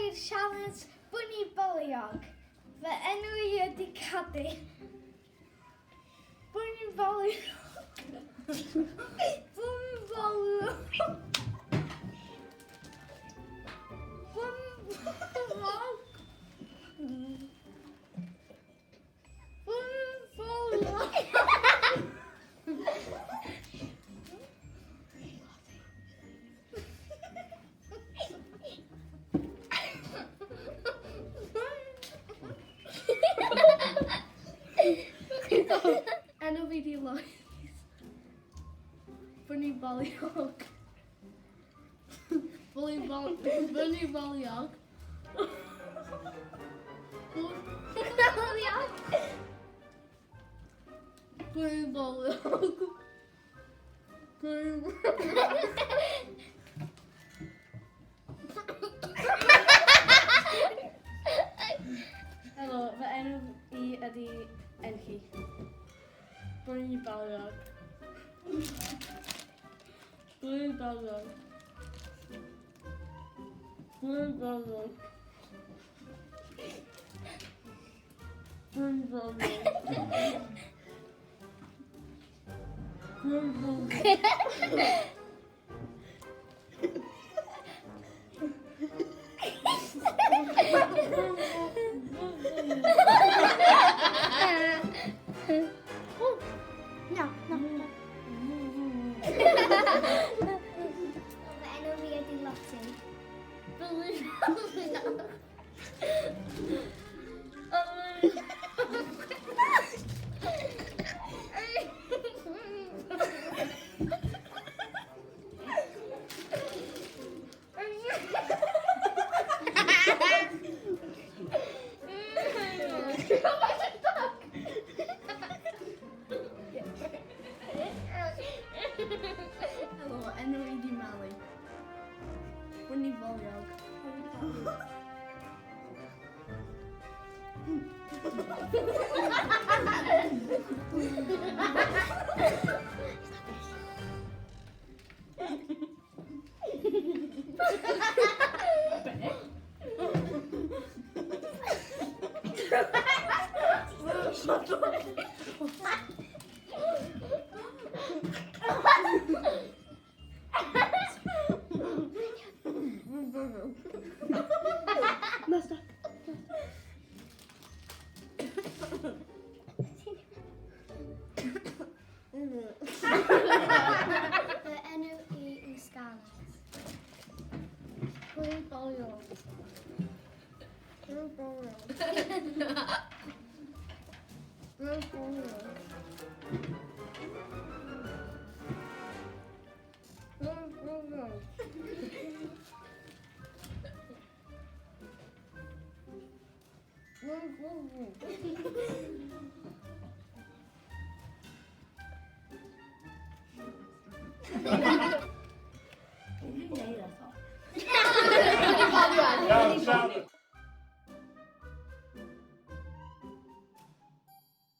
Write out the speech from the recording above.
i'r sialens Bwni Boliog. Fy enw i ydy Cadi. Bwni Boliog. Bwni Boliog. Bwni Boliog. Bwni Boliog. Enw fi di Lois. Fyny boliog. Fyny bol... Fyny boliog. Boliog. Fyny boliog. Helo, fy enw i ydy Enchi. Bwni Baliog. Bwni Baliog. Bwni Baliog. Bwni Baliog. No, no, no. Fy enw fi ydy Lottie. Helo, enw i di Mali. Winnie Foliog. Fy enw i yw Scarlett. Pwy bolio? Pwy bolio? Pwy bolio? Pwy bolio?